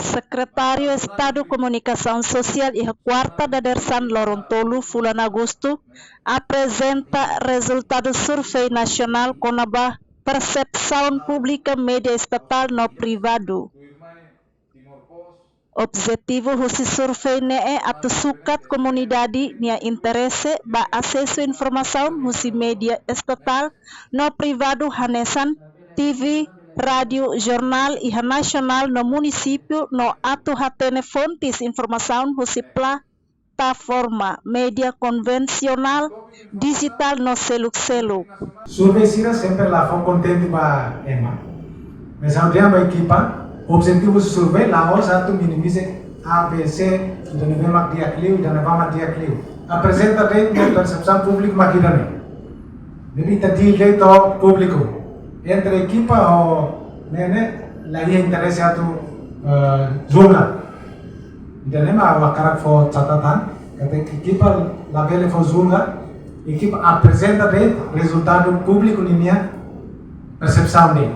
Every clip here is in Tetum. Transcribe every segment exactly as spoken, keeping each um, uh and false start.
Sekretáriu Estadu Komunikasaun Sosiál iha kuarta dadeer-san loron tolu fulan Agostu aprezenta rezultadu survei nasionál kona-ba persepsaun públika média estatál no privadu. Objetivu husi survei ne'e atu sukat komunidade nia interese ba asesu informasaun husi média estatál no privadu hanesan T V, rádiu, jornál iha nasionál no munisípiu no atu hatene fontes informasaun husi plataforma média konvensionál, dijitál no seluk-seluk. Survei sira sempre la fó kontente ba ema. Mas ha'u dehan ba ekipa, objetivu survei la'ós atu minimiza A B C, ida-ne'ebé mak di'ak liu, ida-ne'ebá mak di'ak liu. Aprezenta de'it persepsaun públiku mak ida-ne'e. Ne'ebé ita deal de'it ho públiku. Entre ekipa ho ne'e ne'e la iha interese atu, eh, julga. Ida-ne'e mak ha'u hakarak fó catatan, katak ekipa labele fó julga, ekipa aprezenta de'it rezultadu públiku ninia persepsaun de'it.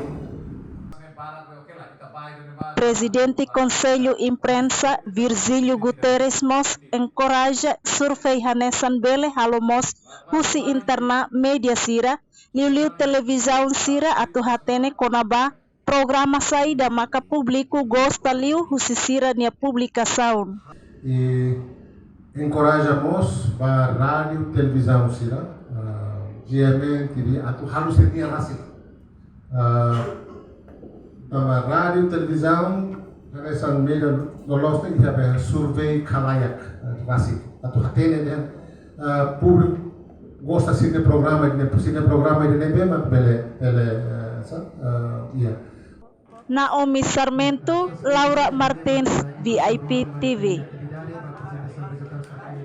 Prezidente Konsellu Imprensa, Virgílio Guterres, mós enkoraja survei hanesan bele halo mós husi interna média sira, liuliu televizaun sira atu hatene kona-ba programa saida maka públiku gosta liu husi sira-nia publikasaun. I enkoraja mós ba rádiu, televizaun sira, ah, G M N T V, atu halo sira-nia rasik. Ah, tanba rádiu, televizaun, hanesan média loloos ne'e iha be survei kalayak, ah, rasik. Atu hatene dehan, ah, públiku gosta sira-nia programa, sira-nia programa ida-ne'ebé mak bele, bele, eh, sa, eh, iha. Naomi Sarmento, Laura Martins, V I P T V.